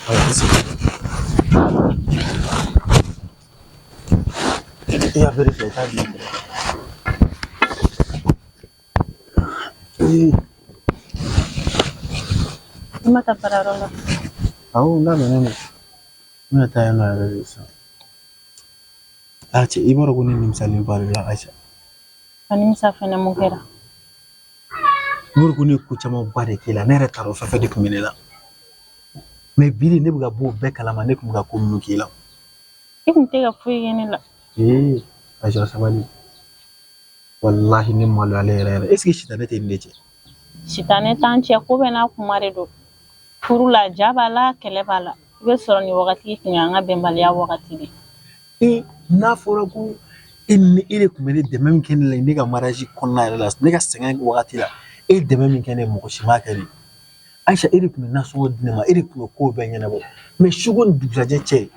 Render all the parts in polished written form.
Ayiwa, sigi. I ka bere filɛ, i t'a bila kɛrɛfɛ. Ee. I ma taa baarayɔrɔ la? Awɔ, n labɛnnen don. N bɛna taa yen nɔ yɛrɛ de sisan. A cɛ, i b'a dɔn ko ne nimisalenba de la, Ayisa. Ka nimisa fɛnɛ, mun kɛra? N ko ne ye ko camanba de k'i la, ne yɛrɛ t'a dɔn fɛn fɛn de tun bɛ ne la. Mais bi de ne bɛ ka bɔ o bɛɛ kalama, ne tun bɛ ka ko minnu k'i la. I kun tɛ ka foyi kɛ ne la. Ee, Ayisa, sabali. Walahi, ne maloyalen yɛrɛ yɛrɛ. Est ce que sitanɛ tɛ nin de cɛ? Sitanɛ t'an cɛ, ko bɛɛ n'a kuma de don. Furu la, ja b'a la, kɛlɛ b'a la. I bɛ sɔrɔ nin wagati kun y'an ka bɛnbaliya wagati de. Ee, n'a fɔra ko e ni e de tun bɛ ne dɛmɛ min kɛ ne la, ne ka mariage kɔnɔna yɛrɛ la, ne ka sɛgɛn wagati la, e ye dɛmɛ min kɛ ne ye, mɔgɔ si m'a kɛ de. Ayisa, e de tun bɛ nasɔngɔ di ne ma, e de tun bɛ kow bɛɛ ɲɛnabɔ. Mais suko ni dugusajɛ cɛ,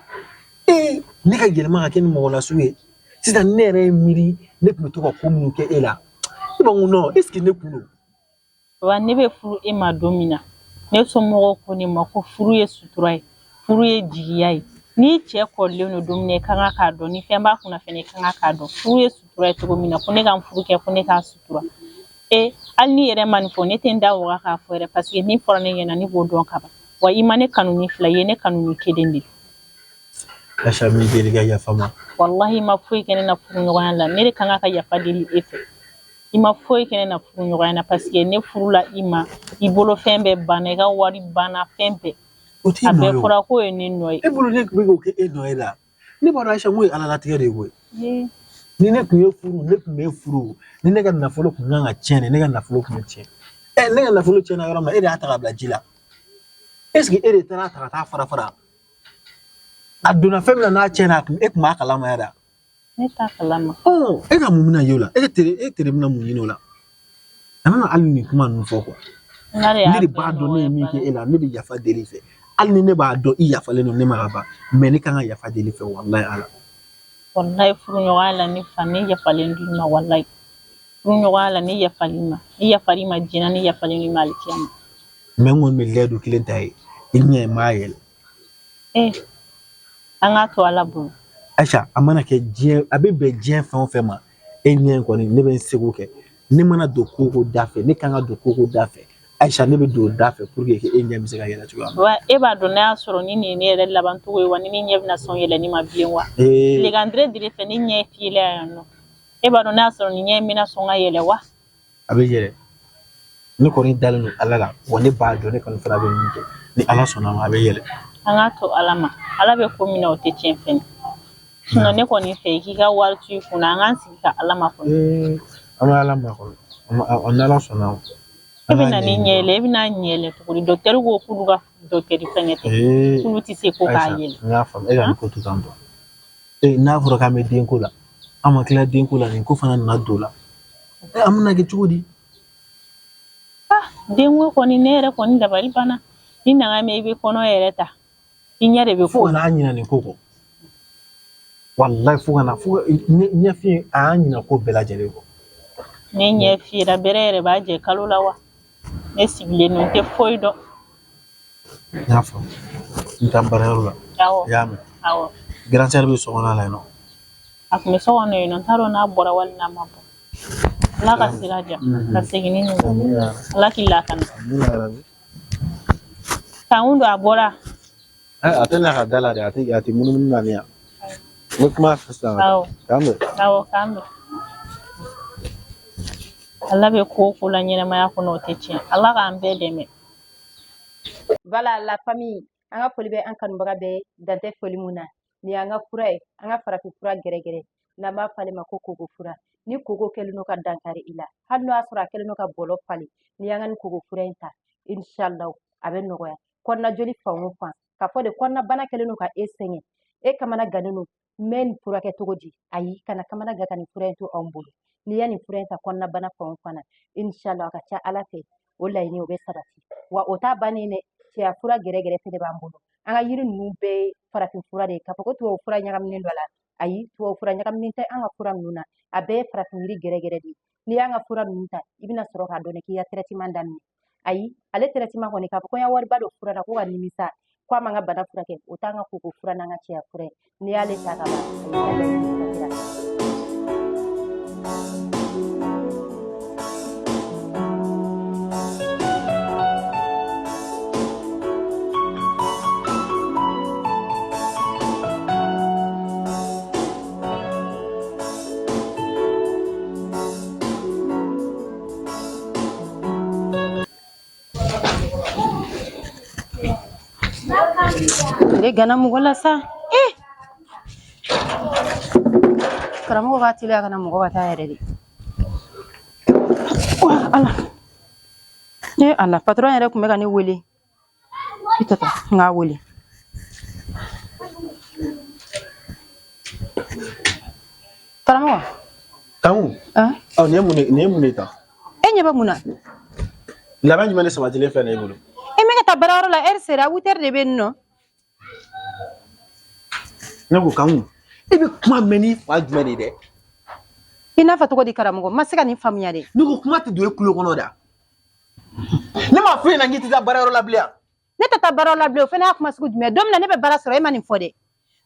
ee, ne ka yɛlɛma ka kɛ ni mɔgɔ nasugu ye sisan. Ne yɛrɛ ye miiri, ne tun bɛ to ka ko minnu kɛ e la, ne b'a ko non, est ce que ne kun don? Wa ne bɛ furu e ma don min na, ne somɔgɔw ko ne ma ko furu ye sutura ye, furu ye jigiya ye. N'i cɛ kɔrilen don don min na, i ka kan k'a dɔn. Ni fɛn b'a kunna fɛnɛ, i ka kan k'a dɔn. Furu ye sutura ye cogo min na, ko ne ka n furu kɛ, ko ne k'a sutura. E, hali n'i yɛrɛ ma nin fɔ, ne tɛ n da waga k'a fɔ yɛrɛ, parce que min fɔra ne ɲɛna, ne b'o dɔn ka ban. Wa i ma ne kanu ni fila, i ye ne kanu ni kelen de ye. Ayisa, n b'i deli ka yafa n ma. Walahi, i ma foyi kɛ ne na furuɲɔgɔnya la. Ne de kan ka yafa deli e fɛ. I ma foyi kɛ ne na furuɲɔgɔnya la, parce que ne furula i ma, i bolo fɛn bɛɛ banna, i ka wari banna, fɛn bɛɛ. O t'i A nɔ bɛɛ ye o. fɔra k'o ye ne nɔ ye. E bolo ne tun bɛ k'o kɛ e nɔ ye la? Ne b'a dɔn, Ayisa, n ko ye ala latigɛ de ye koyi. Ye. Ni ne tun ye furu, ne tun bɛ furu ni ne ka nafolo tun kan ka tiɲɛ de, ne ka nafolo tun bɛ tiɲɛ. Ɛ, ne ka nafolo tiɲɛna yɔrɔ min na, e de y'a ta ka bila ji la. Est ce que e de taara ta ka taa fara fara? A donna fɛn min na, n'a tiɲɛna, a kun e tun b'a kalama yɛrɛ? Ne t'a kalama. Ɔ, e ka mun bɛna ye o la? E teri, e teri bɛna mun ɲini o la? A nana hali nin kuma ninnu fɔ kuwa. N'a de y'a Ne de b'a bɛɛ dɔn ne ye nɔgɔya min kɛ bana. e la, ne bɛ yafa deli i fɛ. Hali ni ne b'a dɔn i yafalen don ne ma ka ban, mais ne kan ka yafa deli i fɛ, walayi ala. Walayi, furuɲɔgɔnya la, ne fa, ne yafalen don i ma. Walayi, furuɲɔgɔnya la, ne yafalen ma. Ne yafali ma diɲɛ na, ne yafalen don i ma alikiyama. Mais n kɔni bɛ layidu kelen ta ye, i ɲɛ in m'a yɛlɛ. Eh, an k'a to Ala bolo. Ayisa, a mana kɛ diɲɛ, a bɛ bɛn diɲɛ fɛn o fɛn ma, e ɲɛ in kɔni, ne bɛ n seko kɛ. Ne mana don ko o ko da fɛ, ne kan ka don ko o ko da fɛ, Ayisa, ne bɛ don o da fɛ pour que e ɲɛ bɛ se ka yɛlɛ cogoya min na. Wa e b'a dɔn n'a y'a sɔrɔ ni nin ye ne yɛrɛ laban cogo ye wa, ni ne ɲɛ bɛna sɔn yɛlɛnni ma bilen wa? Ee. Tilegan dire dire fɛ, ne ɲɛ fiyɛla yan nɔ. E b'a dɔn n'a y'a sɔrɔ nin ɲɛ in bɛna sɔn ka yɛlɛ wa? A bɛ yɛlɛ. Ne kɔni dalen don Ala la, wa ne b'a dɔn ne kɔni fana bɛ min kɛ, ni Ala sɔnna a ma, a bɛ yɛlɛ. An k'a to Ala ma. Ala bɛ ko min na, o tɛ tiɲɛ fɛnɛ. Sinon ne kɔni fɛ, i k'i ka wari to i kunna, an k'an sigi ka Ala makɔnɔ. Ee, an bɛ Ala makɔnɔ, an ni Ala sɔnna a ma. E bɛ na ni ɲɛ yɛlɛ, e bɛna ɲɛ yɛlɛ cogo di? Dɔkitɛri ko k'olu ka dɔkitɛri fɛngɛ tɛ. Ee. K'olu tɛ se ko k'a Ayisa, yɛlɛ. n y'a faamu, e ka nin ko to tan tɔ. Ee, n'a fɔra k'an bɛ denko la, an ma tila denko la, nin ko fana nana don o la. Ee, an bɛna kɛ cogo di? Ah, denko kɔni, ne yɛrɛ kɔni dabali banna. Ni nana mɛn i bɛ kɔnɔ yɛrɛ ta, i ɲɛ de bɛ Fo ko. ka n'a ɲinɛ nin ko kɔ. Walayi, fo ka na fo ɲɛfin a y'an ɲinɛ ko bɛɛ lajɛlen kɔ. Ne ɲɛ fiyɛra, bɛrɛ yɛrɛ b'a jɛ kalo la wa? Ne sigilen don, n tɛ foyi dɔn. N y'a faamu. N bɛ taa baarayɔrɔ la. Awɔ. I y'a mɛn? Awɔ. Grande sœur bɛ so kɔnɔ la yen nɔ. A tun bɛ so kɔnɔ yen nɔ, n t'a dɔn n'a bɔra wali n'a ma bɔ. Ala ka sira diya ka segin ni ɲuman ye. Ala k'i lakana. K'an don a bɔra. A tɛ na ka da la dɛ, a tɛ munumunu na ni yan. N bɛ kuma fɛ sisan. Awɔ. K'an bɛn. Awɔ, k'an bɛn. Ala bɛ ko o ko la ɲɛnɛmaya kɔnɔ, o tɛ tiɲɛ. Ala k'an bɛɛ dɛmɛ. Voilà la famille, an ka foli bɛ an kanubaga bɛɛ dan tɛ foli mun na. Nin y'an ka fura ye, an ka farafin fura gɛrɛgɛrɛ n'an b'a fɔ ale ma ko koko fura. Ni koko kɛlen don ka dankari i la, hali n'o y'a sɔrɔ a kɛlen don ka bɔlɔ falen, n'i y'an ka nin koko fura in ta, inshallah a bɛ nɔgɔya. Kɔnɔna joli fan o fan, k'a fɔ de kɔnɔna bana kɛlen don ka e sɛgɛn, e kamana gannen don, n bɛ nin furakɛ cogo di? Ayi, kana kamana gan ka nin fura in to anw bolo. N'i ye nin fura in ta kɔnɔna bana fan o fan na, inshallah a ka ca Ala fɛ, o laɲini o bɛ sabati. Wa o t'a bannen dɛ, cɛya fura gɛrɛgɛrɛ fɛnɛ b'an bolo. An ka yiri ninnu bɛɛ ye farafin fura de ye. K'a fɔ ko tubabu fura ɲagaminen dɔ la, ayi, tubabu fura ɲagaminen tɛ an ka fura ninnu na. A bɛɛ ye farafin yiri gɛrɛgɛrɛ de ye. N'i y'an ka fura ninnu ta, i bɛna sɔrɔ k'a dɔn k'i ka traitement daminɛ. Ayi, ale traitement kɔni, k'a fɔ ko n ya wariba don fura la ko ka nimisa. ko a m'an ka bana furakɛ, o t'an ka koko fura n'an ka cɛya fura ye. N'i y'ale ta ka ban, a y'i ka laɲini sabatira. Tile gana mɔgɔ la sa. Eh! Karamɔgɔ b'a teliya ka na mɔgɔ ka taa yɛrɛ de. Wa Ala. Eh Ala, patron yɛrɛ tun bɛ ka ne wele. I tɛ taa, n k'a wele. Karamɔgɔ. Kanku. Ah? Ɔ nin ye mun de nin ye mun de ta? E ɲɛ bɛ mun na? Labɛn jumɛn de sabatilen filɛ nin ye e bolo? E bɛ ka taa baarayɔrɔ la, heure sera, 8 heures de bɛ yen nɔ. Ne ko Kanku, e bɛ kuma mɛn n'i fa jumɛn de ye dɛ? I n'a fɔ cogo di karamɔgɔ? N ma se ka nin faamuya dɛ. Ne ko kuma tɛ don e tulo kɔnɔ da. Ne m'a f'e ɲɛna k'i tɛ taa baarayɔrɔ la bilen wa? Ne tɛ taa baarayɔrɔ la bilen, o fana y'a kuma sugu jumɛn ye? Don min na ne bɛ baara sɔrɔ, e ma nin fɔ dɛ.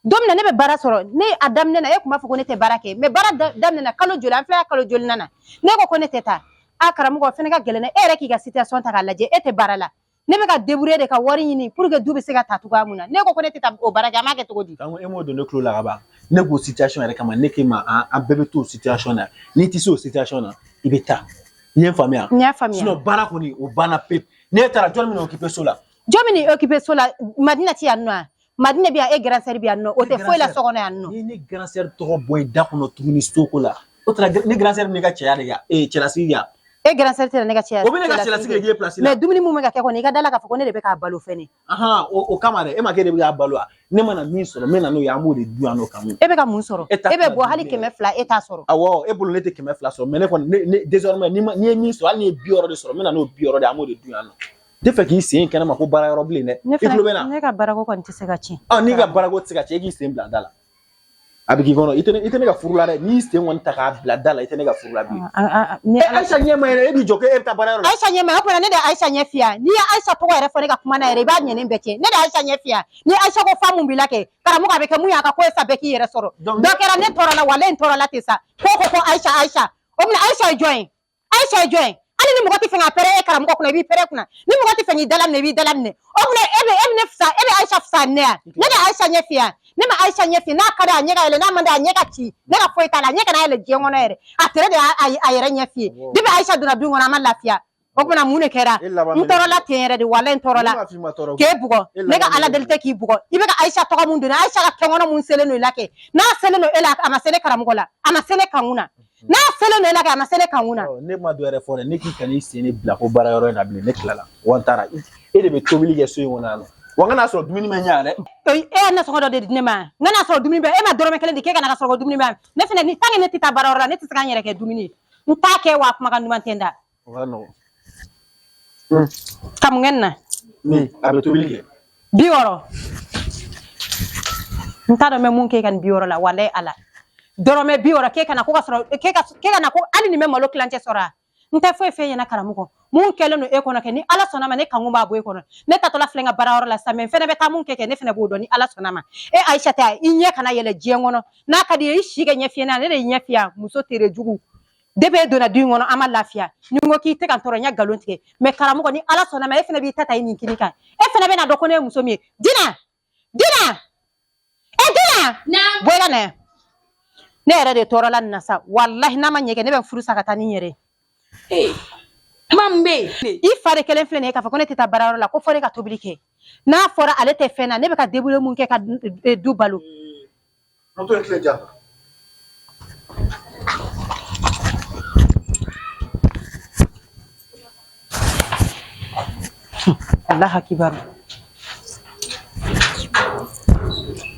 Don min na ne bɛ baara sɔrɔ, ne a daminɛ na e tun b'a fɔ ko ne tɛ baara kɛ, mais baara daminɛ na kalo joli, an filɛ kalo joli na, ne ko ko ne tɛ taa. A karamɔgɔ, o fana ka gɛlɛn dɛ. E yɛrɛ k'i ka situation ta k'a lajɛ, e tɛ baara la. Ne bɛ ka débrouiller de ka wari ɲini pour que du bɛ se ka ta cogoya mun na. Ne ko ko ne tɛ taa o baara kɛ, an b'a kɛ cogo di? Kanku, e m'o don ne tulo la ka ban. Ne ko situation yɛrɛ kama, ne k'e ma an bɛɛ bɛ to o situation na. N'i tɛ se o situation na, i bɛ taa. I ye n faamuya? N y'a faamuya. Sinon baara kɔni o banna pewu. N'e taara jɔn bɛna occuper so la? Jɔn bɛna occuper so la? Madina tɛ yan nɔ wa? Madina bɛ yan, e grand sœur bɛ yan nɔ, o tɛ foyi la so kɔnɔ yan nɔ. Ni ne grand sœur tɔgɔ bɔ i da kɔnɔ tuguni soko la, o taara ne grand sœur bɛ ne ka cɛya de kɛ, ee cɛlasigi kɛ. E grand sœur tɛ ne ka cɛya. O bɛ ne ka cɛlasigi de k'e place la. Mais dumuni mun bɛ ka kɛ kɔni, i ka da la k'a fɔ ko ne de bɛ k'a balo fɛnɛ. Ahan, o kama dɛ, e ma k'e de bɛ k'a balo wa? Ne mana min sɔrɔ, n bɛ na n'o ye, an b'o de dun yan nɔ Kanku. E bɛ ka mun sɔrɔ? E bɛ bɔ hali 200 e t'a sɔrɔ. Awɔ, e bolo ne tɛ 200 sɔrɔ, mais ne kɔni ne désormais n'i ye min sɔrɔ, hali n'i ye 60 de sɔrɔ, n bɛ na n'o 60 de ye, an b'o de dun yan nɔ. N tɛ fɛ k'i sen kɛnɛ ma ko baara yɔrɔ bilen dɛ. I tulo bɛ n na? Ne ka baarako kɔni tɛ se ka tiɲɛ. Ɔ n'i ka baarako tɛ se ka tiɲɛ, e k'i sen bila da la. A bɛ k'i kɔnɔ, i tɛ ne ka furu la dɛ. N'i sen kɔni ta k'a bila da la, i tɛ ne ka furu la bilen. Ayisa ɲɛ ma yɛrɛ, e b'i jɔ k'e bɛ taa baara yɔrɔ la. Ayisa ɲɛ ma, o tuma ne de ye Ayisa ɲɛ fiyɛ. N'i ye Ayisa tɔgɔ yɛrɛ fɔ ne ka kuma na yɛrɛ, i b'a ɲɛnen bɛɛ tiɲɛ. Ne de ye Ayisa ɲɛ fiyɛ. Ni Ayisa ko fa mun b'i la kɛ, karamɔgɔ a bɛ kɛ mun ye, a ka ko ye sa, bɛɛ k'i yɛrɛ sɔrɔ. Dɔ kɛra ne tɔɔrɔ la, walayi n tɔɔrɔ la ten sa. Ko Ayisa Ayisa. O tuma Ayisa ye jɔn ye? Ayisa ye jɔn ye? Hali ni mɔgɔ tɛ fɛ ka pɛrɛn e karamɔgɔ kunna, i b'i pɛrɛn kunna. Ni mɔgɔ tɛ fɛ k'i dala minɛ, i b'i dala minɛ. O tuma e bɛ e bɛ ne fisa, e bɛ Ayisa fisa ne ya. Ne de Ayisa ɲɛ fiyɛ. Ne ma Ayisa ɲɛ fiyɛ, n'a ka di a ɲɛ ka yɛlɛ, n'a man di a ɲɛ ka ci. Ne ka foyi t'a la, a ɲɛ kana yɛlɛ diɲɛ kɔnɔ yɛrɛ. A tere de y'a yɛrɛ ɲɛ fiyɛ. Depuis Ayisa donna du kɔnɔ, a ma lafiya. O tuma mun de kɛra? N tɔɔrɔla ten yɛrɛ de, walayi n tɔɔrɔla. K'e bugɔ, ne ka Ala deli tɛ k'i bugɔ. I bɛ ka Ayisa tɔgɔ mun don, Ayisa ka kɛnkɔnɔ mun selen don i la kɛ. N'a selen don e la, a ma se ne karamɔgɔ la, a ma se ne kankun na. N'a selen don e la kɛ, a ma se ne kankun na. Ne ma dɔ wɛrɛ fɔ dɛ, ne k'i kan'i sen de bila ko baara yɔrɔ in na bilen, ne tilala. Wa n taara, e de bɛ tobili kɛ so in kɔnɔ yan nɔ. Wa n kana sɔrɔ dumuni ma ɲɛ dɛ. E ye nasɔngɔ dɔ de di ne ma, n kana sɔrɔ dumuni bɛ, e ma dɔrɔmɛ kelen di k'e kana ka sɔrɔ ko dumuni bɛ. Ne fɛnɛ ni tant que ne tɛ taa baara yɔrɔ la, ne tɛ se ka n yɛrɛ kɛ dumuni ye. N t'a kɛ wa kumakan duman tɛ n da. O ka nɔgɔn. Ka mun kɛ nin na? Ni a bɛ tobili kɛ. 60. N t'a dɔn n bɛ mun kɛ ka nin 60 la, walayi Ala. Dɔrɔmɛ 60 k'e kana ko ka sɔrɔ k'e kana ko hali nin bɛ malo tilancɛ sɔrɔ a. N tɛ foyi f'e ɲɛna karamɔgɔ. Mun kɛlen don e kɔnɔ kɛ, ni Ala sɔnna ma ne kankun b'a bɔ e kɔnɔ. Ne taatɔla filɛ n ka baarayɔrɔ la sisan, mais n fɛnɛ bɛ taa mun kɛ ne fɛnɛ b'o dɔn ni Ala sɔnna ma. E Ayisa tɛ, i ɲɛ kana yɛlɛ diɲɛ kɔnɔ. N'a ka di ye i si kɛ ɲɛ fiyɛ na, ne de y'i ɲɛ fiyɛ muso tere jugu. Depuis e donna du in kɔnɔ, an ma lafiya. Ni n ko k'i tɛ ka n tɔɔrɔ, n ye nkalon tigɛ. Mais karamɔgɔ, ni Ala sɔnna ma, e fɛnɛ b'i ta ta i nin kini kan. E fɛnɛ bɛna dɔn ko ne ye muso min ye. Dina! Dina! E Dina! Naamu. Bɔ i ka na yan. Ne yɛrɛ de tɔɔrɔla nin na sa. Walahi n'a ma ɲɛ kɛ, ne bɛ n furu sa ka taa ni n yɛrɛ ye. Ee, kuma min bɛ yen. I fa de kɛlen filɛ nin ye k'a fɔ ko ne tɛ taa baarayɔrɔ la, ko fɔ ne ka tobili kɛ. N'a fɔra ale tɛ fɛn na, ne bɛ ka débrouiller mun kɛ ka du balo. Moto ye tile ja. Ala kibaru.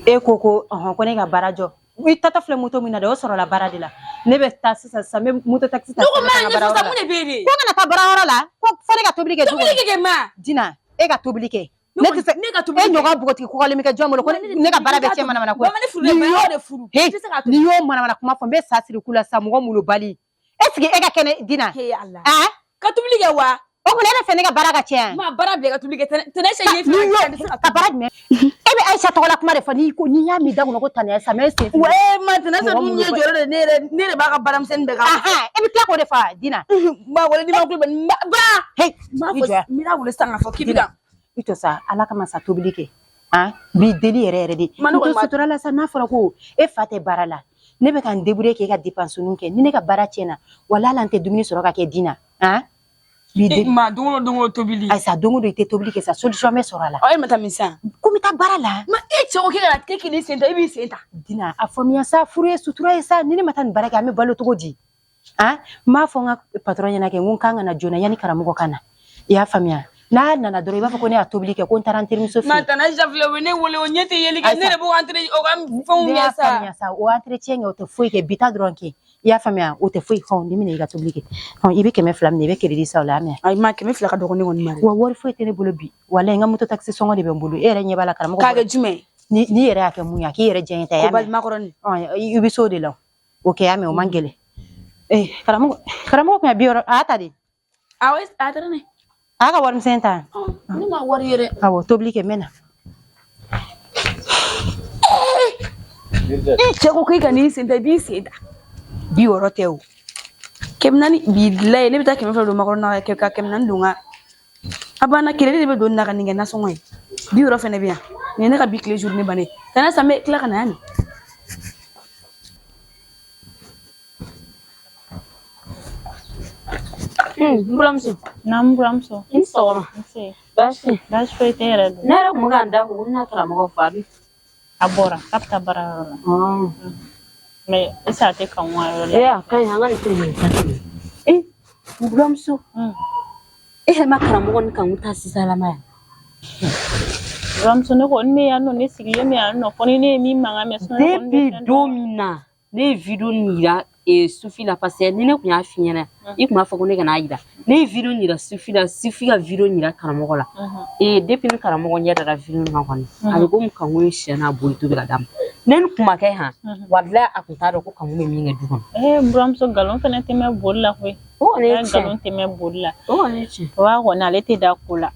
E ko ko ɔhɔn ko ne ka baara jɔ. I tatɔ filɛ moto min na dɛ, o sɔrɔla baara de la. Ne bɛ taa sisan sisan, n bɛ moto taxi ta. Ne ko ma ɲɛfɔ sa, mun de bɛ yen de? Ko n kana taa baarayɔrɔ la, ko fo ne ka tobili kɛ du kɔnɔ. Tobili kɛ ma. Dina, e ka tobili kɛ. Ne tɛ se ne ka tobili e ɲɔgɔn bogotigi kɔgɔlen bɛ kɛ jɔn bolo ko ne ka baara bɛ tiɲɛ manamana ko. Bamanan furu dɛ, baara de furu. N'i y'o manamana kuma fɔ, n bɛ sa siri ku la sa, mɔgɔ molobali. Est-ce que e ka kɛnɛ Dina? He Ala. Ka tobili kɛ wa? O tuma e bɛ fɛ ne ka baara ka tiɲɛ Ma baara bila i ka tobili kɛ. Tɛnɛ Ayisa ye N'i fɛn y'o kɛ, a tɛ se ka ka baara jumɛn? E bɛ Ayisa tɔgɔla kuma de fɔ. N'i ko, n'i y'a mɛn da kɔnɔ ko Tani Ayisa, mɛ sen. Wa e ma Tɛnɛ Ayisa Mɔgɔ dun minnu ɲɛ jɔyɔrɔ de, ne yɛrɛ, ne yɛrɛ b'a ka baaramisɛnnin bɛɛ k'a. Ahan, e bɛ tila k'o de fɔ Dina. Ba wele n'i ma kulubali ba. Hey, N b'a i fɔ jɔ yan. n bɛna wele sisan k'a fɔ k'i bɛ ka. I to sa, Ala kama sa, tobili kɛ. Han, n b'i deli yɛrɛ yɛrɛ de. Ma ne N to kɔni ma- sutura la sa, n'a fɔra ko e fa tɛ baara la. Ne bɛ ka n débrouiller k'e ka dépense ninnu kɛ. Ni ne ka baara tiɲɛna, walahi hali an tɛ dumuni sɔrɔ ka kɛ Dina. Han? N b'i deli. Ma don o don o tobili. Ayisa, don o don i tɛ tobili kɛ sa, solution bɛ sɔrɔ a la. Ɔ e ma taa min sisan? Ko n bɛ taa baara la. Ma e cɛ ko k'e kana k'e k'i sen ta, e b'i sen ta. Dina, a faamuya sa, furu ye sutura ye sa. Ni ne ma taa nin baara kɛ, an bɛ balo cogo di? Han, n b'a fɔ n ka patron ɲɛna kɛ, n ko n kan ka na joona yanni karamɔgɔ ka na. I y'a faamuya? N'a nana dɔrɔn, i b'a fɔ ko ne y'a tobili kɛ, ko n taara n terimuso fɛ Ma yen. Tɛnɛ Ayisa filɛ, o bɛ ne wele, o ɲɛ tɛ yeli kɛ, ne Ayisa. de b'o entre o ka fɛnw Ne y'a ɲɛ sa. faamuya sa, o entretien kɛ, o tɛ foyi kɛ, bi ta dɔrɔn kɛ. I y'a faamuya? O tɛ foyi. Hɔn, ni minɛ i ka tobili kɛ. Hɔn, i bɛ 200 minɛ, i bɛ crédit san o la, a mɛn. Ayi ma, 200 ka dɔgɔ ne kɔni ma dɛ. Wa wari foyi tɛ ne bolo bi. Walahi, n ka moto taxi sɔngɔ de bɛ n bolo. E yɛrɛ ɲɛ b'a la, karamɔgɔ K'a bɔra. kɛ jumɛn? Ni n'i yɛrɛ y'a kɛ mun ye, a k'i yɛrɛ diya n ye ta, i Ko y'a mɛn. balima kɔrɔni. Ɔn, i bɛ s'o de la. O kɛ, y'a mɛn, o man gɛlɛn. Eh, karamɔgɔ, karamɔgɔ kun ye 60, a y'a ta de. Awɔ, a taara ne. A y'a ka warimisɛn ta. Ne ma wari ye dɛ. Awɔ, tobili kɛ, n bɛ na. E cɛ ko k'e ka n'i sen ta, i b'i sen ta. 60 tɛ o. 400 bilayi, ne bɛ taa 200 don makɔrɔni na ka 400 don n ka. A banna, crédit de bɛ don nin na ka nin kɛ nasɔngɔ ye. 60 fɛnɛ bɛ yan. Nin ye ne ka bi tile journée bannen ye. Tɛnɛ Ayisa, n bɛ tila ka na yan nin. N buramuso. Naamu, buramuso. I ni sɔgɔma. Nse. Baasi. Baasi foyi tɛ yɛrɛ dun. Ne yɛrɛ kun bɛ ka n da ko n bɛna karamɔgɔ fɔ a bɛ. A bɔra k'a bɛ taa baarayɔrɔ la. Mais est-ce que a tɛ kan wa yɔrɔ la? Ee, a ka ɲi, an ka nin to yen ka tɛmɛ. Ee, n buramuso. E yɛrɛ ma karamɔgɔ ni kanku ta sisan lama yan. Buramuso, ne kɔni bɛ yan nɔ, ne sigilen bɛ yan nɔ, fo ni ne ye min mankan mɛn, sinon ne kɔni bɛ Depuis fɛn dɔn. don min na ne ye vidéo nin yira Sufi la, parce que ni ne kun y'a f'i ɲɛna, i kun b'a fɔ ko ne kana yira. Ne ye vidéo nin yira Sufi la, Sufi ka vidéo nin yira karamɔgɔ la. Ee, depuis ni karamɔgɔ ɲɛ dara vidéo nin kan kɔni, a bɛ komi kanku ye sɛ n'a boli tobi ka d'a ma. Ne ni kun ma kɛ han, walahi a kun t'a dɔn ko kanku bɛ min kɛ du kɔnɔ. Ee, buramuso, nkalon fana tɛ mɛn boli la koyi. O kɔni ye tiɲɛ. Nkalon tɛ mɛn boli la. O kɔni ye tiɲɛ. O b'a kɔni, ale tɛ da ko la.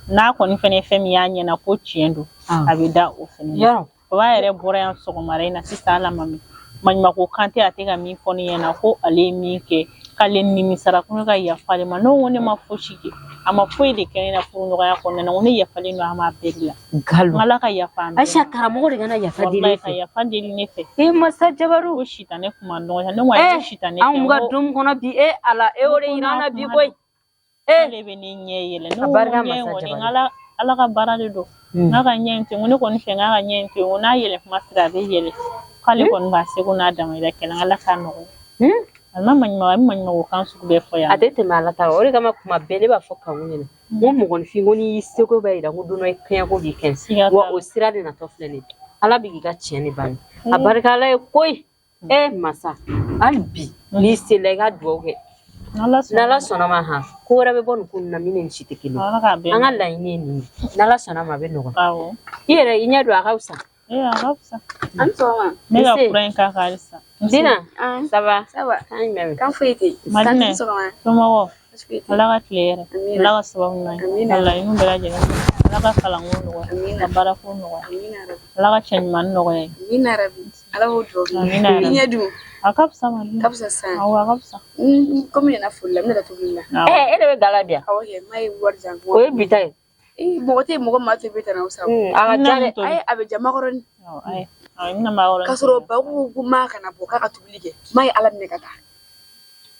N'a kɔni fana ye fɛn min y'a ɲɛna ko tiɲɛ don, a bɛ da o fɛnɛ na. Yɔrɔ. O b'a yɛrɛ bɔra yan sɔgɔmada in na sisan, ala ma mɛn. Maɲumako kan tɛ, a tɛ ka min fɔ ne ɲɛna ko ale ye min kɛ, k'ale nimisara, ko ne ka yafa ale ma. Ne ko ne ma fosi kɛ, a ma foyi de kɛ ne na furuɲɔgɔnya kɔnɔna na, ko ne yafalen don a ma bɛɛ de la. Nkalon. Ala ka yafa an bɛɛ Ayisa, ma. karamɔgɔ de kana yafa deli Walahi, e ka fɛ. yafa deli ne fɛ. E masa jabaru. Ko sitanɛ kuma nɔgɔya, ne ko ayi, ko sitanɛ Anw tɛ, bɛ ka n ko don min kɔnɔ bi, e Ala, e o de ko yira n'a an na bi kuma koyi. don. K'ale bɛ ne ɲɛ yɛlɛ. Ne A ko barika ɲɛ in masa kɔni, jabaru. Ala, Ala ka baara de don. N k'a ka ɲɛ in to yen, n ko ne kɔni fɛ n k'a ka ɲɛ in to yen, n ko n'a yɛlɛ kuma sera a bɛ yɛlɛ. K'ale kɔni b'a seko n'a damayira kɛlɛ, Ala k'a nɔgɔya. A ma maɲuman, a bɛ maɲumanko kan sugu bɛɛ fɔ yan. A tɛ tɛmɛ Ala ta kan. O de kama kuma bɛɛ ne b'a fɔ kanku ɲɛna, n ko mɔgɔninfin, ko n'i y'i seko bɛɛ yira, ko don dɔ i kɛɲɛko b'i kɛɲɛ. Siga t'a Wa la. o sira de natɔ filɛ nin ye, Ala bɛ k'i ka tiɲɛ de bange. A barika Ala ye koyi. E masa, hali bi n'i sela i ka dugawu kɛ. N'Ala sɔnna ma han, ko wɛrɛ bɛ bɔ nin ko nin na min ni nin si tɛ kelen ye. Ala k'a bɛɛ An ka nɔgɔya. laɲini ye nin ye, n'Ala sɔnna ma a bɛ nɔgɔya. Awɔ. I yɛrɛ i ɲɛ don, a ka fisa. Ee, a ka fisa. An ni sɔgɔma. Ne ka Nse. fura in k'a kan halisa. Nse. Dina, ça va? Ça va. Kan jumɛn bɛ? Kan foyi tɛ yen. Madinɛ. Kan ni sɔgɔma. Somɔgɔw. Baasi foyi tɛ yen. Ala ka tile hɛrɛ. Amina. Ala ka sababu ɲuman ye. Amina. Ka laɲiniw bɛɛ lajɛlen. Ala ka kalanko nɔgɔya. Amina. Ka baarako nɔgɔya. Amina rabi. Ala ka cɛ ɲuman nɔgɔya ye. Amina rabi. Ala b'o dugawu kɛ. Amina I rabi. ɲɛ dun. A ka fisa Madinɛ. Ka fisa sisan. Awɔ, a ka fisa. Komi nana foli la, n bɛna taa tobili la. Awɔ. E de bɛ gala bi yan. Awɔ kɛ, n m'a ye wari di yan. O ye bi ta ye. Ee, mɔgɔ tɛ yen, mɔgɔ maa tɛ bɛ tan na o sa. A ka ca dɛ. Ayi, a bɛ ja makɔrɔni. Awɔ, ayi. Awɔ, i bɛna makɔrɔni K'a sɔrɔ ba ko ko maa kana bɔ k'a ka tobili kɛ. Maa ye Ala minɛ ka taa.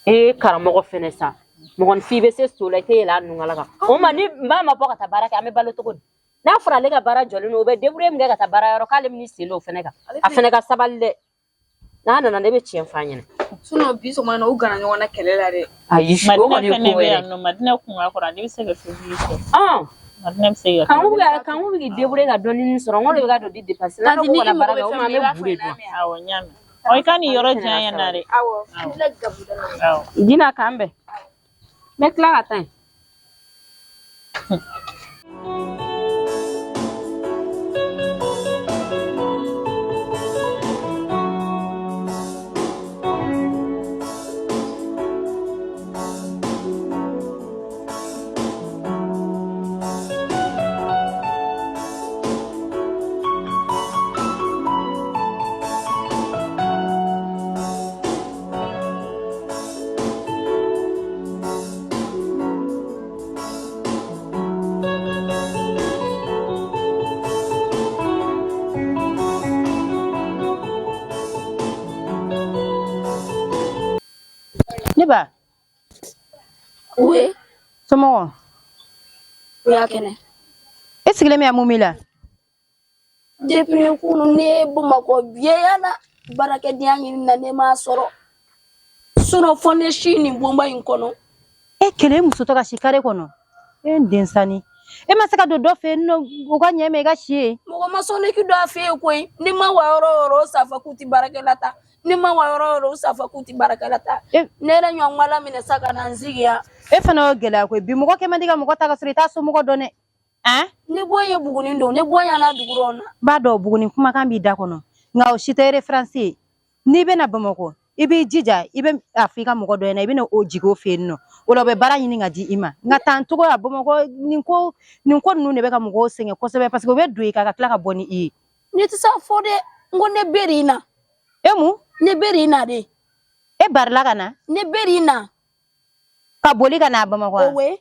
Ee, karamɔgɔ fɛnɛ sa, mɔgɔninfin bɛ se so la, i tɛ yɛlɛ a nunkala kan. O ma ni maa ma bɔ ka taa baara kɛ, an bɛ balo cogo di? N'a fɔra ale ka baara jɔlen don, o bɛ débrouiller min kɛ ka taa baara yɔrɔ, k'ale bɛn'i sen don o fɛnɛ kan. A fɛnɛ ka sabali dɛ. N'a nana, ne bɛ tiɲɛ f'a ɲɛna. Sinon bi sɔgɔma in na, u gana ɲɔgɔn na kɛlɛ la dɛ. Ayi, o Madinɛ kɔni ye fɛnɛ ko bɛ wɛrɛ. yan nɔ, Madinɛ kun ka kɔrɔ, ale bɛ se ka tobili kɛ. Madinɛ bɛ se ka Kanku bɛ ka kanku bɛ k'i débrouiller ka dɔɔnin sɔrɔ, n ko de bɛ ka don di dépense. N'a ko kana baara kɛ, o ma an bɛ bu de dun. Awɔ, n y'a mɛn. Ɔ, i ka nin yɔrɔ diya n ɲɛna dɛ. Awɔ. Awɔ. Dina, k'an bɛn. N bɛ tila ka taa yen. Ne ba. Oui. Somɔgɔw? U y'a kɛnɛ. E sigilen bɛ yan mun b'i la? Depuis kunun ne ye Bamakɔ bɛɛ yaala baarakɛdenya ɲini na ne m'a sɔrɔ. Sinon fo ne si nin bonba in kɔnɔ. E kelen muso tɔ ka si kare kɔnɔ. E n densani. E ma se ka don dɔ fɛ yen nɔ o ka ɲɛ ma i ka si yen. Mɔgɔ ma sɔn ne k'i don a fɛ yen koyi. Ne ma wa yɔrɔ o yɔrɔ o safa k'u ti baarakɛla ta. Ne ma wa yɔrɔ o yɔrɔ o safa k'u ti baarakɛla ta. Ne yɛrɛ ɲɔgɔn la minɛ sa ka na n sigi yan. E fana y'o gɛlɛya koyi. Bi mɔgɔ kɛ man di ka mɔgɔ ta ka sɔrɔ i t'a somɔgɔ dɔn dɛ. An? Ne bɔ ye Buguni don, ne bɔ yan dugu rɔ na. N b'a dɔn Buguni kumakan b'i da kɔnɔ. Nka o si tɛ référence ye. N'i bɛna Bamakɔ, i b'i jija i bɛ a fɔ i ka mɔgɔ dɔ ɲɛna i bɛna o jigin o fɛ yen nɔ. O la u bɛ baara ɲini ka di i ma. Nka tan cogoya Bamakɔ nin ko ninnu de bɛ ka mɔgɔw sɛgɛn kosɛbɛ parce que u bɛ don i kan ka tila ka bɔ ni i ye. Ne tɛ se a fɔ dɛ. N ko ne bɛri na. E mun? Ne bɛri na de. E barila ka na? Ne bɛri na. Ka boli ka na Bamakɔ? Owe.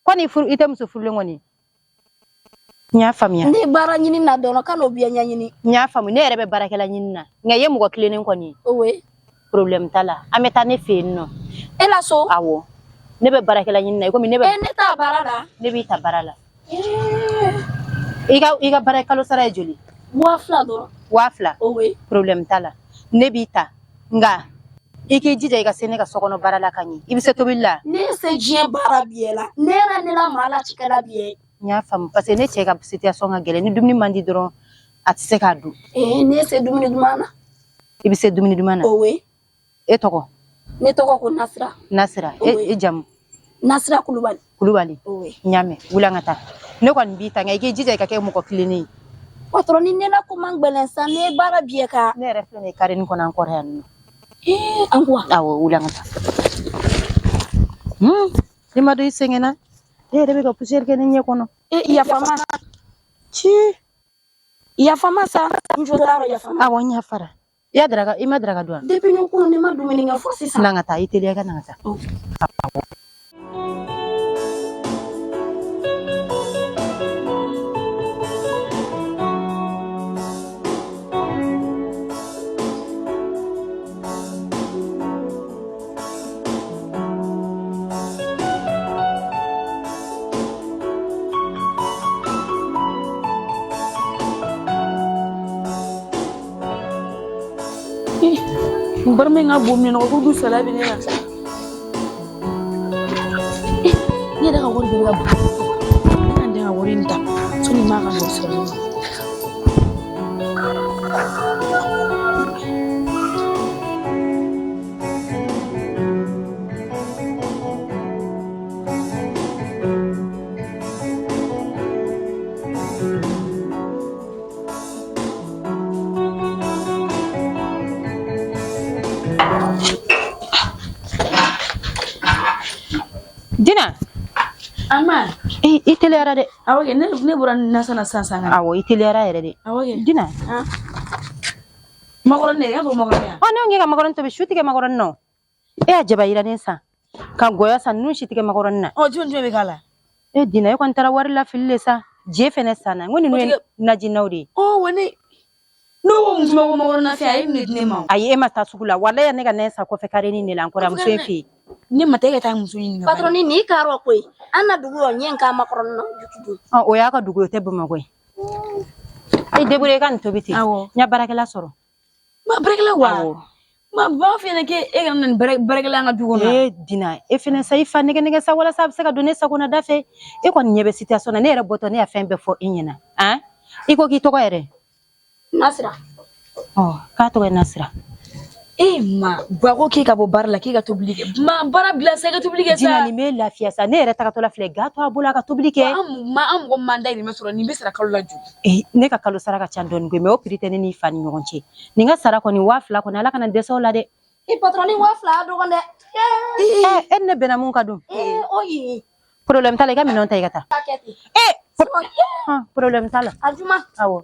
Kɔni furu i tɛ muso furulen kɔni? N y'a faamuya. Ne baara ɲini na dɔrɔn ka n'o bɛɛ ɲɛɲini. N y'a faamu ne yɛrɛ bɛ baarakɛla ɲini na nka i ye mɔgɔ tilennen kɔni ye. Owe. Problème t'a la an bɛ taa ne fɛ yen nɔ. E la so? Awɔ. Ne bɛ baarakɛla ɲini na i komi ne bɛ. E ne t'a baara la. Ne b'i ta baara la. I ka baara kalo sara ye joli? 2000 dɔrɔn. 2000? Owe. Problème t'a la ne b'i ta nka i k'i jija i ka se ne ka sokɔnɔ baara la ka ɲɛ i bɛ se tobili la. Ne se diɲɛ baara bɛɛ la ne yɛrɛ ne la maa la cikɛla bɛɛ. N y'a faamu parce que ne cɛ ka situation ka gɛlɛn ni dumuni man di dɔrɔn a tɛ se k'a dun. Ne se dumuni duman na. I bɛ se dumuni duman na. Owe. E tɔgɔ? Ne tɔgɔ ko Nasira. Nasira e jamu? Nasira Kulubali. Kulubali. Owe. N y'a mɛn wuli an ka taa ne kɔni b'i ta nka i k'i jija i ka kɛ mɔgɔ tilennen ye. Patron ni ne la ko man gɛlɛn sa ne ye baara bɛɛ kan. Ne yɛrɛ filɛ nin ye carré nin kɔnɔ an kɔrɔ yan nɔ. An ko wa? Awɔ wuli an ka taa. Ne ma dɔn i sɛgɛnna. E yɛrɛ bɛ ka poussière kɛ ne ɲɛ kɔnɔ. Yafa ma. Ci. Yafa ma sa. N jo t'a rɔ yafa ma. Awɔ n yafara. I y'a daraka i ma daraka dun wa? Depuis ni kunun ne ma dumuni kɛ fo sisan. N'an ka taa i teliya i ka na ka taa. Awɔ. N barama in ka bon minɛnɔgɔ ko dun sala bɛ ne la. Ne yɛrɛ ka wari bɛɛ bɛ ka bɔ. Ne ka n den ka wari in ta sɔnni n b'a ka nɔ sɔrɔ. Dina. Ama. I teliyara dɛ. Awɔ kɛ ne bɔra nasa na sisan sisan. Awɔ i teliyara yɛrɛ de. Awɔ kɛ. Dina. Makɔrɔni de, i y'a fɔ makɔrɔni ya? Ɔ ne ko k'e ka makɔrɔni tobi su tigɛ makɔrɔni na o. E y'a jaba yiranen san ka gɔyɔ san ninnu si tigɛ makɔrɔni na. Ɔ jumɛn jumɛn bɛ k'a la? E Dina e kɔni taara wari lafili le sa. Je fɛnɛ sanna n ko ninnu ye najinaw de ye. Ɔ wa ne n'o ko muso ma ko makɔrɔni na fɛn a ye nin de di ne ma. Ayi e ma taa sugu la walayi ne ka nɛn san kɔfɛ karenin de la n kɔrɔ muso in fɛ yen. Ne ma taa e ka taa muso ɲininka. Patron ni karɔ koyi an na dugu yɔ ɲɛ ka makɔrɔni na jutu. Ɔ o y'a ka dugu ye o tɛ Bamakɔ ye. E débrouiller i ka nin tobi ten. Awɔ. N ya baarakɛla sɔrɔ. Ma baarakɛla wa? Awɔ. Ma b'a f'i ɲɛna k'e kana na nin baarakɛla an ka du kɔnɔ. E Dina e fɛnɛ sa i fa nɛgɛ nɛgɛ sa walasa a bɛ se ka don ne sagona da fɛ. E kɔni ɲɛ bɛ situation na ne yɛrɛ bɔtɔ ne y'a fɛn bɛɛ fɔ e ɲɛna. Han? I ko k'i tɔgɔ yɛrɛ? Nasira. Ɔ k'a tɔgɔ ye Nasira. E ma ba ko k'e ka bɔ baara la k'e ka tobili kɛ. Ma baara bila sa i ka tobili kɛ sa. Dina nin bɛ lafiya sa ne yɛrɛ tagatɔla filɛ ga to a bolo a ka tobili kɛ. An ma an mɔgɔ man dayirimɛ sɔrɔ nin bɛ sara kalo la joli? Eh ne ka kalo sara ka ca dɔɔni koyi mais o prix tɛ ne n'i fa ni ɲɔgɔn cɛ. Nin ka sara kɔni 2000 kɔni Ala kana dɛsɛ o la dɛ. I patron ni 2000 a dɔgɔn dɛ. E ni ne bɛnna mun ka dun? O yi. Problème t'a la i ka minɛnw ta i ka taa. K'a kɛ ten. Problème t'a la. A juma. Awɔ.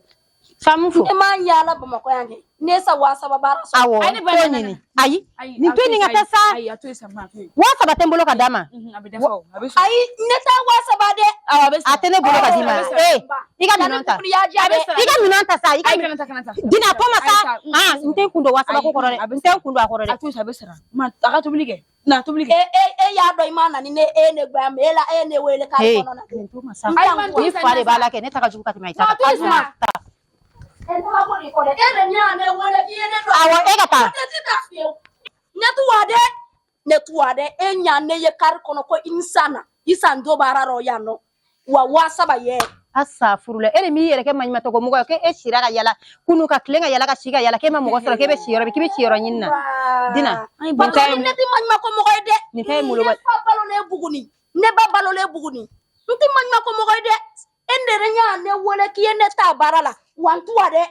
Ka mun fo? Ne ma yaala Bamakɔ yan kɛ, ne sa 3000 baara sɔrɔ. Awɔ, Ayi, ne ba, t'o nana. ɲini. Ayi, Ayi, nin a to to nin yen ka sa, taa sa. Ayi, a to yen sa, ma, a to yen. 3000 tɛ n bolo ka d'a ma. A bɛ dafa o, a bɛ sɔrɔ. Ayi, ne t'a 3000 dɛ. Awɔ, a bɛ A sara. tɛ ne bolo ka d'i ma. A bɛ sara. Ee, i ka minɛn ta. A bɛ sara. I ka minɛn ta sa, i ka Ayi, minɛn. kana ta, kana ta. Dina, a to ma sa. Ayi, sa, Ah, n tɛ n kun don 3000 ko kɔrɔ dɛ. Ayi, a bɛ N tɛ n kun don a kɔrɔ dɛ. A to yen sa, a bɛ sara. Ma, a ka tobili kɛ. Na, tobili kɛ. E e e y'a dɔn i ma na ni ne e ye ne gbɛ ma, e la e ye ne wele kari Hey, kɔnɔ na. nin to ma sa. Ayi, ma, to Ni yen sa, fa de na b'a sa. la kɛ, ne ta ka jugu ka tɛmɛ i ta Ma, kan. to yen sa. E taga bɔ nin kɔ dɛ, e de ɲa ne wele k'i ye ne don. Awɔ, e ka taa. Ne ti taa fiyewu. Ne tu wa dɛ, ne tu wa dɛ, e ɲa ne ye kari kɔnɔ ko i ni san na, i san do baara rɔ yan nɔ. Wa 3000 yɛ. A sa furu la, e de m'i yɛrɛ kɛ maɲumantɔ ko mɔgɔ ye, k'e sira ka yala kunu ka tilen ka yala ka si ka yala, k'e ma mɔgɔ sɔrɔ, k'e bɛ si yɔrɔ min, k'i bɛ si yɔrɔ ɲini na. Dina, nin ta ye Patɔrɔn, ne ti maɲuman ko mɔgɔ ye dɛ. Nin ta ye moloba. Ne fa balolen Buguni, ne ba balolen Buguni. N ti maɲuman ko mɔgɔ ye dɛ. E de ɲa ne wele k'i ye ne ta baara la. Wa n tu wa dɛ.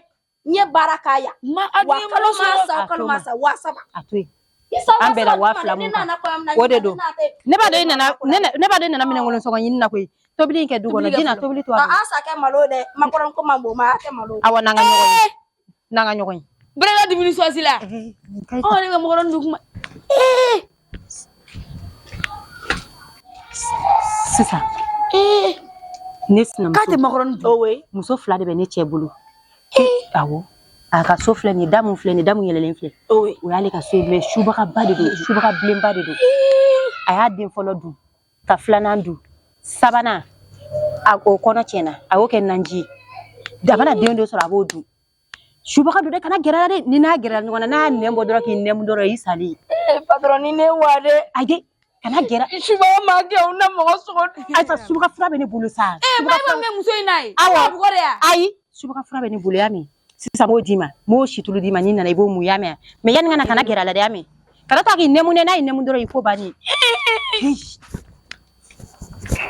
N ye baara k'a yan. Ma, a Wa dun ye kalo mɔgɔ ma sɔrɔ. sa, A kalo to ma ma. sa, 3000. A to yen. I sa An wa bɛnna saba waa d'i ma fila dɛ, ne mun kan, nana kɔɲɔ min na, o de don. ne Ne b'a dɔn i nana ne b'a dɔn i nana minɛnkolon sɔngɔ ɲini na koyi. Tobili in kɛ du kɔnɔ. Tobili kɛ Dina, fɔlɔ. tobili to a A bolo. a sa kɛ malo ye dɛ. Makɔrɔni ko man bon, ma a kɛ malo ye. Awɔ, n'an ka ɲɔgɔn ye, n'an ka ɲɔgɔn ye. Bɛrɛ dumuni sɔsi la. Nin ka ɲi. Ɔ, ne ka makɔrɔni dun kuma. Sisan ne K'a sinamuso tɛ makɔrɔni dun. Owe. Muso fila de bɛ ne cɛ bolo. Awɔ, a ka so filɛ nin ye, da mun filɛ nin ye, da mun yɛlɛlen filɛ, Owe. o y'ale ka so ye, mɛ subagaba de don, subaga bilenba de don. A y'a den fɔlɔ dun ka filanan dun, sabanan a o kɔnɔ tiɲɛna, a y'o kɛ naji ye. A mana den dɔ sɔrɔ, a b'o dun. Subaga don dɛ, kana gɛrɛ a la dɛ. Ni n'a gɛrɛla ɲɔgɔn na, n'a y'a nɛn bɔ dɔrɔn, k'i nɛmu dɔrɔn, i salen. Ee, patɔrɔn, ni ne wa dɛ. Ayi, kana gɛrɛ. Subaga ma kɛ, o na mɔgɔ sogo dun. Ayi, subaga fura bɛ ne bolo sa. Ee, Subaga ba, e ma mɛn muso in na ye. Awɔ. A bugɔ de ya. Ayi, subaga fura bɛ ne bolo, y'a mɛn? Sisan n b'o d'i ma, n b'o situlu d'i ma. N'i nana, i b'o mun, y'a mɛn? Mɛ yanni ka na, kana gɛrɛ a la dɛ, y'a mɛn? Kana taa k'i nɛmu dɛ. N'a y'i nɛmu dɔrɔn, i ko bannen.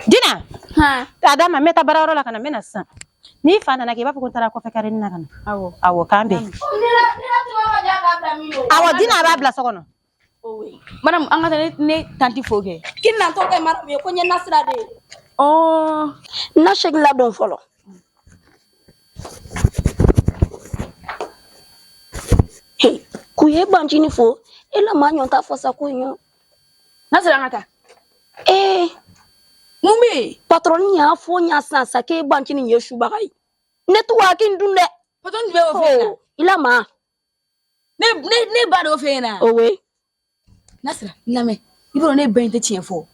Dina. Han. A d'a ma, n bɛ taa baarayɔrɔ la ka na, n bɛ na sisan. N'i fa nana kɛ, i b'a fɔ ko n taara kɔfɛ karini na ka na. Awɔ. Awɔ, k'an bɛn. Ne la ne la tuma ma ja k'a bila min o. Awɔ, Dina, a b'a bila so kɔnɔ. Owe. Madame, an ka taa ne tanti fo kɛ. K'i natɔ kɛ maramu ye ko n ye nasira de ye. Ɔ. Na segin ladon fɔlɔ. Hey, k'u ye bancinin fo, e la maa ɲɔn t'a fɔ sa ko ɲɔ. N'a sera, an ka taa. Ee, Mun bɛ yen? patɔrɔn y'a fɔ ɲa sisan sa k'e bancinin ye subaga ye. Ne tu wa k'i dun dɛ. Patɔrɔn jumɛn b'o fɛ yen na? I la maa. Ne ba de y'o fɛ yen na. Owe. Nasira, n lamɛn. I b'a dɔn ne ba in tɛ tiɲɛ fɔ.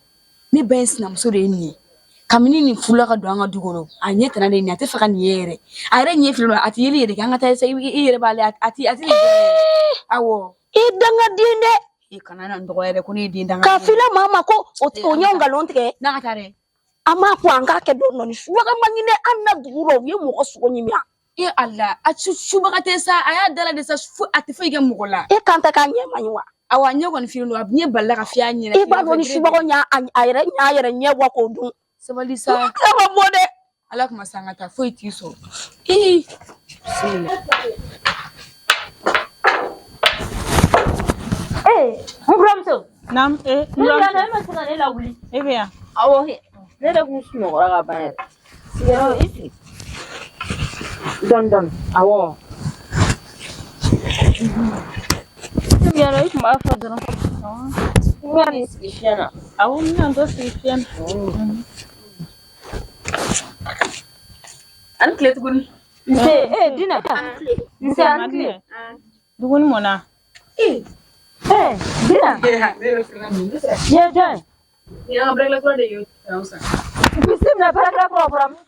Ne ba in sinamuso de ye nin ye. Kabini nin furula ka don an ka du kɔnɔ, a ɲɛ tana de ye nin ye, a tɛ fɛ ka nin ye yɛrɛ. A yɛrɛ ɲɛ filɛ, a tɛ yeli yɛrɛ kɛ. An ka taa sa, i yɛrɛ b'ale, a ti nin kɛ yɛrɛ. Awɔ. I dangaden dɛ. E kana na n dɔgɔya dɛ, ko ne ye den danga. K'a f'i la maa ma ko o o ɲɔ nkalon tigɛ. N'an ka taa dɛ. An m'a ko an k'a kɛ dɔɔni dɔɔni. Subaga man ɲi dɛ, an na dugu rɔ, u ye mɔgɔ sogo ɲimi. E Ala, a subaga tɛ sa, a y'a dala de sa, fo a tɛ foyi kɛ mɔgɔ la. E kan tɛ k'a ɲɛ man ɲi wa? Awɔ, a ɲɛ kɔni filen don, a ɲɛ balila ka fiyɛ a ɲɛna. I b'a dɔn ni subaga ɲa a yɛrɛ ɲa yɛrɛ ɲɛ bɔ k'o dun. Sabali sa. Tila ma bɔ dɛ. Ala kuma sa, an ka taa, foyi t'i sɔrɔ. Ee. Bisimila. Ee, n buramuso. Naam, ee, Ne bɛ yan, e ma se ka ne lawuli. E bɛ yan. Awɔ, ne yɛrɛ kun sunɔgɔra ka ban yɛrɛ. Sigiyɔrɔ, i sigi. Dɔɔni dɔɔni. Awɔ. Ne bɛ yan nɔ, i tun b'a fɔ dɔrɔn. N bɛna n'i sigi fiɲɛ na. Awɔ, n bɛna n dɔ sigi fiɲɛ na. Ani tile tuguni. Nse, ee Dina. Nse, ani tile. Dumuni mɔna. Ee, Dina. Ne yɛrɛ siranna min. Nin ye jɔn ye? Ni an ka baarakɛla kura de ye o sa. Bisimila, baarakɛla kura bɔra min?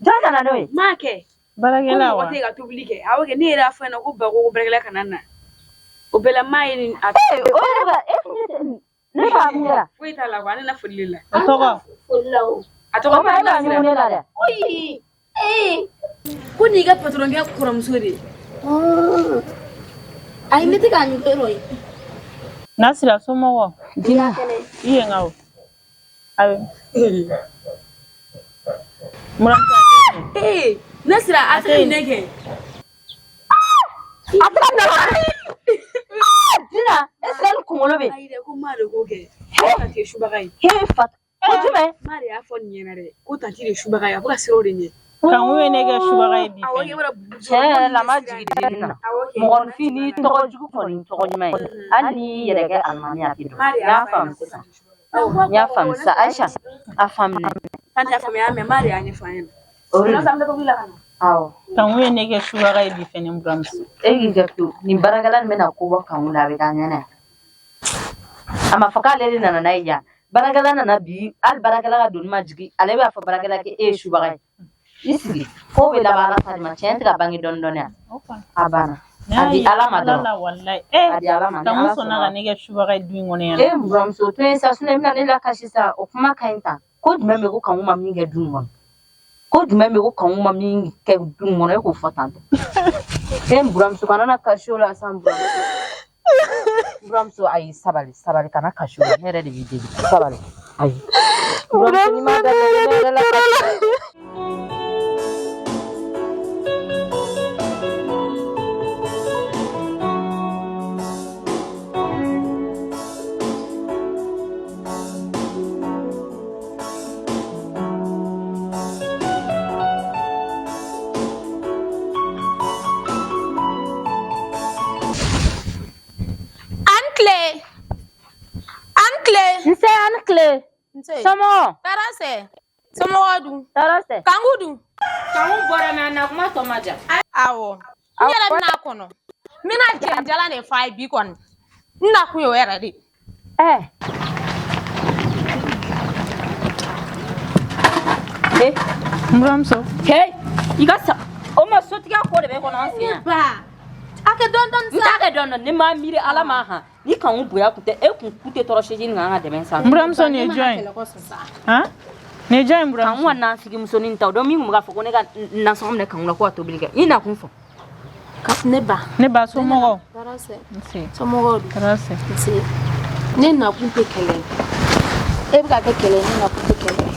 Jɔn nana n'o ye? M'a kɛ. Ko Baarakɛla mɔgɔ wa? tɛ ka tobili kɛ. Awɔ kɛ, ne yɛrɛ y'a fɔ ɲɛna ko ba ko baarakɛla kana na. O bɛɛ la m'a ye nin a Ee, o yɛrɛ ka e ne b'a mun la? Foyi t'a la wa, ne na foli de la. O tɔgɔ? Foli la o. A tɔgɔ O ma e b'a ɲugun ne la dɛ. Oyi. Ee. Ko nin y'i ka patɔrɔnkɛ kɔrɔmuso de ye. Ayi, ne tɛ k'a ɲugun e rɔ ye. Nasira, somɔgɔw? Dina. I ye n ka o. Ayi. Muramuso. Ee, Nasira, a tɛ ka minɛ kɛ. A tɛ ka minɛ wa? Dina, e sera ni kunkolo bɛ. Ayi dɛ, ko maa de k'o kɛ. Ko tanti ye subaga ye. He fa. Ko jumɛn? Maa de y'a fɔ nin ɲɛna dɛ, ko tanti de ye subaga ye, a bɛ ka siran o de ɲɛ. Kanku ye ne kɛ subaga ye bi fɛnɛ. Tiɲɛ yɛrɛ la, ma jigin denni na. Mɔgɔninfin, n'i tɔgɔ jugu kɔni tɔgɔ ɲuman ye, hali n'i y'i yɛrɛ kɛ alimami, a tɛ dɔn. N y'a faamu sisan, n y'a faamu sisan. Ayisa, a faamuna. An t'a faamuya, mɛ maa de y'a ɲɛfɔ an ɲɛna. O de don. Awɔ. Kanku ye ne kɛ subaga ye bi fɛnɛ, n buramuso. E k'i kɛ to nin baarakɛla nin bɛna ko bɔ Kanku la, a bɛ k'an ɲɛna yan. A ma fɔ k'ale de nana n'a ye yan. Baarakɛla nana bi, hali baarakɛla ka doni ma jigin, ale b'a fɔ baarakɛla k'e ye subaga ye. I sigi ko bɛ laban Ala ta de ma. Tiɲɛ tɛ ka bange dɔɔni dɔɔni yan. A banna, a di Ala ma dɔrɔn. La walayi. Eh, a di Ala ma ni Kanku Ala sɔnna sɔnna. ka ne kɛ subaga ye du in kɔnɔ yan. E n buramuso, to yen sa, sinɔn i bɛna ne lakasi sa. O kuma ka ɲi tan. Ko jumɛn bɛ ko Kanku ma min kɛ du in kɔnɔ? Ko jumɛn bɛ ko Kanku ma min kɛ du in kɔnɔ, e k'o fɔ tantɔ. E n buramuso, kana na kasi o la sa. N buramuso, n buramuso, ayi, sabali, sabali, kana kasi o la. Ne yɛrɛ de b'i deli, sabali. Ayi, n buramuso, n'i m'a daminɛ, ne yɛrɛ la kasi. An tile, an tile. Nse, an tile. Nse. Somɔgɔw? Tɔɔrɔ sɛ, somɔgɔw dun? Tɔɔrɔ sɛ. Kanku dun? Kanku bɔra mɛ, a na kuma tɔ ma ja. Awɔ, n yɛrɛ bɛna kɔnɔ, n bɛna jɛnjalan de f'a ye bi kɔni. N nakun y'o yɛrɛ de ye. Ɛ e. N buramuso. Kɛ i ka sa o ma, sotigiya ko de bɛ kɔnɔ an sen yan. Ba, a kɛ dɔɔni dɔɔni N sa. t'a kɛ dɔɔni dɔɔni. Ne m'a miiri Ala ma han ni Kanku bonya kun tɛ, e kun ku tɛ tɔɔrɔ seji nin kan ka dɛmɛ san. N buramuso, nin ye jɔn ye? Han? Nin ye jɔn ye, n Kanku buramuso? ka nafigi musonin ta o don, min kun bɛ k'a fɔ ko ne ka nasɔngɔ minɛ Kanku la ko ka tobili kɛ, i nakun fɔ. Ne ba. Ne ba, somɔgɔw? Tɔɔrɔ sɛ. Nse. Somɔgɔw dun? Tɔɔrɔ sɛ. Nse. Ne nakun tɛ kɛlɛ ye, e bɛ ka kɛ kɛlɛ ye. Ne nakun tɛ kɛlɛ ye.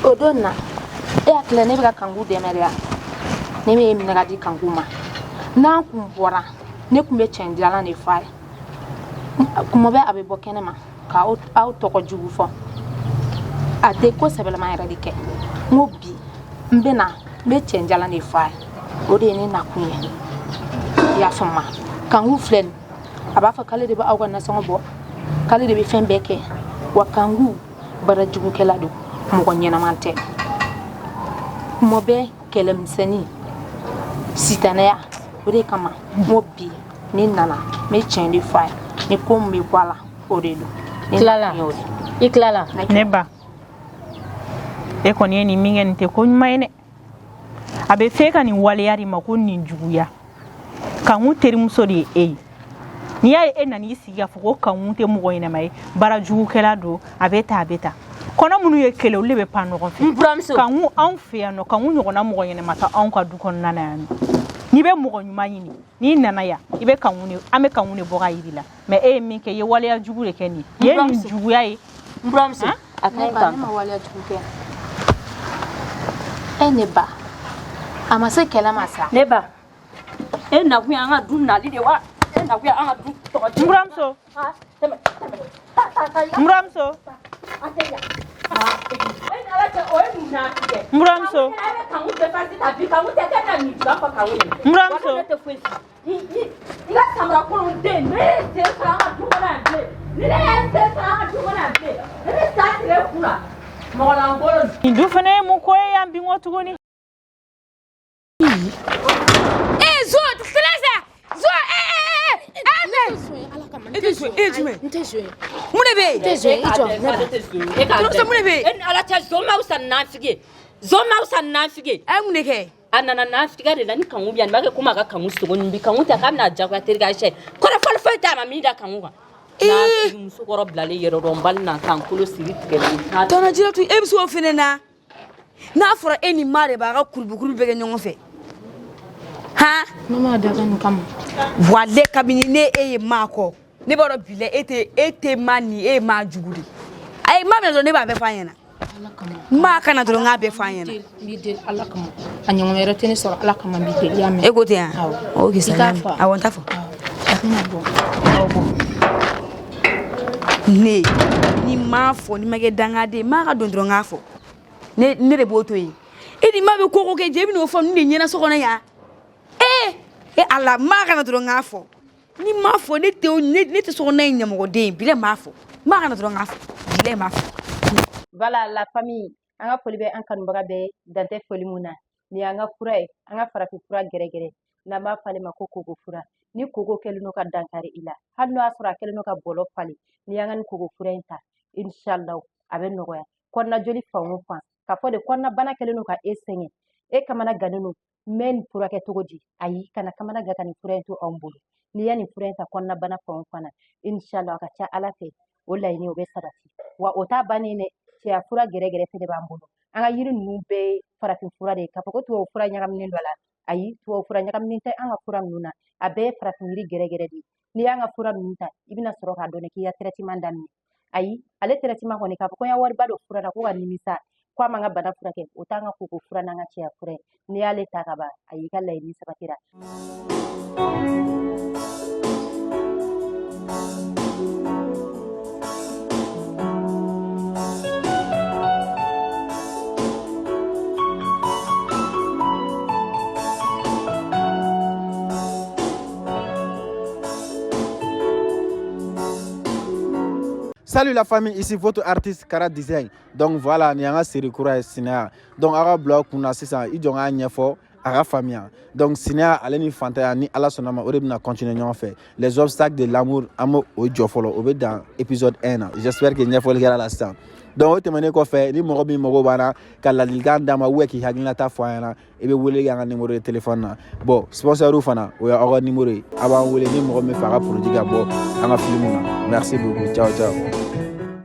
O don na, e hakili la ne bɛ ka Kanku dɛmɛ de wa? Ne bɛ e minɛ ka di Kanku ma. N'an kun bɔra, ne kun bɛ cɛnjalan de fɔ a ye. Kuma bɛɛ a bɛ bɔ kɛnɛ ma ka aw tɔgɔ jugu fɔ. A tɛ ko sɛbɛlama yɛrɛ de kɛ. N ko bi n bɛ na, n bɛ cɛnjalan de fɔ a ye. O de ye ne nakun ye, i y'a faamu? Kanku filɛ nin, a b'a fɔ k'ale de bɛ aw ka nasɔngɔ bɔ, k'ale de bɛ fɛn bɛɛ kɛ. Wa Kanku baara jugukɛla don, mɔgɔ ɲɛnama tɛ. Kuma bɛɛ kɛlɛmisɛnnin, sitanɛya. O de kama n ko bi ne nana, n bɛ tiɲɛ de fɔ a ye. Ni ko min bɛ bɔ a la, o de don. Ne Tilala. nakun y'o de. I tilala. Ne ba, e kɔni ye nin min kɛ, nin tɛ ko ɲuman ye dɛ. A bɛ f'e ka nin waleya de ma ko nin juguya. Kanku terimuso de ye e ye. N'i y'a ye e nan'i sigi k'a fɔ ko Kanku tɛ mɔgɔ ɲɛnama ye, baara jugukɛla don, a bɛ tan, a bɛ tan, kɔnɔ minnu ye kelen, olu de bɛ pan ɲɔgɔn fɛ. N buramuso. Kanku, anw fɛ yan nɔ, Kanku ɲɔgɔnna mɔgɔ ɲɛnama tɛ anw ka du kɔnɔna na yan nɔ. N'i bɛ mɔgɔ ɲuman ɲini, n'i nana yan, i bɛ Kanku de, an bɛ Kanku de bɔ ka yiri la. Mɛ e ye min kɛ, i ye waleya jugu de kɛ. Nin ye nin juguya ye. N buramuso, a ka Ne ɲi ba, tan. ne ma waleya jugu kɛ. E ne ba, a ma se kɛlɛ ma sa. Ne ba, e nakun ye an ka du nali de wa? E nakun ye an ka du tɔgɔ? N buramuso, Tɛmɛ, tɛmɛ, taa, taa, taa. n buramuso, An tɛ yan. E ni Ala cɛ, o ye mun nafi kɛ? N buramuso. E bɛ Kanku défense ta bi. Kanku tɛ kɛ na nin juguya fɔ Kanku ye. N buramuso. Wala ne tɛ foyi f'i ye. I ka samara kolon den, ne ye sen sɔrɔ an ka du kɔnɔ yan bilen, ni ne ye sen sɔrɔ an ka du kɔnɔ yan bilen, ne bɛ sa tigɛ i kun na, mɔgɔlankolon. Nin du fana ye mun ko ye yan bi n ko tuguni? E zo tilasa zo, e e e e. E tɛ so, e ye jumɛn? N tɛ zo ye. Mun de bɛ yen? N tɛ zo ye, i jɔ ne ba. E k'a Tɔnɔ, mun de bɛ yen? E ni Ala cɛ, zon ma fisa ni nafigi ye, zon ma fisa ni nafigi ye. A ye mun de kɛ? A nana nafigiya de la ni Kanku bi yan. Nin b'a kɛ komi a ka Kanku sogo nin bi. Kanku tɛ k'a bɛna jagoya terikɛ Ayisa ye. Kɔrɔfɔli foyi tɛ a ma min da Kanku kan. Nafigi muso kɔrɔ bilalen yɛrɛ dɔnbali na k'an kolo siri tigɛlen. Tɔnɔ Jiratu, e bɛ se o fɛnɛ na? N'a fɔra e ni maa de b'a ka kurubukuru bɛɛ kɛ ɲɔgɔn fɛ han. Ne m'a da nin kama. Wale, kabini ne e ye maa kɔ, ne b'a dɔn bi la e tɛ maa ni e ye maa jugu de. Ayi, maa minɛ dɔrɔn, ne b'a bɛɛ f'a ɲɛna. Maa kana dɔrɔn, n k'a bɛɛ f'a ɲɛna. N b'i deli Ala kama, a ɲɔgɔn wɛrɛ tɛ ne sɔrɔ. Ala kama, n b'i deli, i y'a mɛn? E ko ten yan? Awɔ. Ok. I k'a fɔ. Awɔ, n t'a fɔ. A tɛna bɔ, aw bɔ. Ne ni m'a fɔ, ni ma kɛ dangaden, maa ka don dɔrɔn, n k'a fɔ. Ne de b'o to yen. E ni maa bɛ ko ko kɛ jɛ, e bɛ n'o fɔ ninnu de ɲɛna so kɔnɔ yan. Ee e Ala, maa kana dɔrɔn n k'a fɔ. Ni m'a fɔ, ne tɛ ne tɛ so kɔnɔna in ɲɛmɔgɔden ye. Bilayi m'a fɔ, maa kana dɔrɔn n k'a fɔ, bilayi m'a fɔ. Voilà la famille, an ka foli bɛ an kanubaga bɛɛ dan tɛ foli mun na. Nin y'an ka fura ye, an ka farafin fura gɛrɛgɛrɛ n'an b'a fɔ ale ma ko koko fura. Ni koko kɛlen don ka dankari i la, hali n'o y'a sɔrɔ a kɛlen don ka bɔlɔ falen, n'i y'an ka nin koko fura in ta, inshallah a bɛ nɔgɔya. Kɔnɔnajoli fan o fan, k'a fɔ de kɔnɔnabana kɛlen don ka e sɛgɛn, e kamana gannen don, n bɛ nin furakɛ cogo di? Ayi, kana kamana gan ka nin fura in to anw bolo. N'i ye nin fura in ta kɔnɔnabana fan o fan na, inshallah a ka ca Ala fɛ o laɲini o bɛ sabati. Wa o t'a bannen dɛ, cɛya fura gɛrɛgɛrɛ fɛnɛ b'an bolo. An ka yiri ninnu bɛɛ ye farafin fura de ye. K'a fɔ ko tubabu fura ɲagaminen dɔ la, ayi, tubabu fura ɲagaminen tɛ an ka fura ninnu na. A bɛɛ ye farafin yiri gɛrɛgɛrɛ de ye. N'i y'an ka fura ninnu ta, i bɛna sɔrɔ k'a dɔn k'i ka traitement daminɛ. Ayi, ale traitement kɔni, k'a fɔ ko n ya wariba don fura la ko ka nimisa ko a man ka bana furakɛ, o t'an ka koko fura n'an ka cɛya fura ye. N'i y'ale ta ka ban, ayi, i ka laɲini sabatira. Salut la famille, ici votre artiste Kara Design. Donc voilà, nin y'an ka série kura ye, Sinaya. Donc aw ka bila aw kunna sisan, i jɔ n k'a ɲɛfɔ a ka faamuya. Donc sinaya ale ni fantanya, ni Ala sɔnna ma, o de bɛna continuer ɲɔgɔn fɛ. Les obstacles de l'amour, an b'o o jɔ fɔlɔ, o bɛ dan épisode 1 na. J'espère que ɲɛfɔli kɛra la sisan. Donc o tɛmɛnen kɔfɛ, ni mɔgɔ min mago b'an na ka ladilikan d'an ma ou k'i hakilinata fɔ an ɲɛna, i bɛ wele kɛ an ka numéro de téléphone na. Bon, sponsor fana, o y'aw ka numéro ye, a b'an wele ni mɔgɔ min fɛ a ka produit ka bɔ an ka film na. Merci beaucoup, ciao ciao.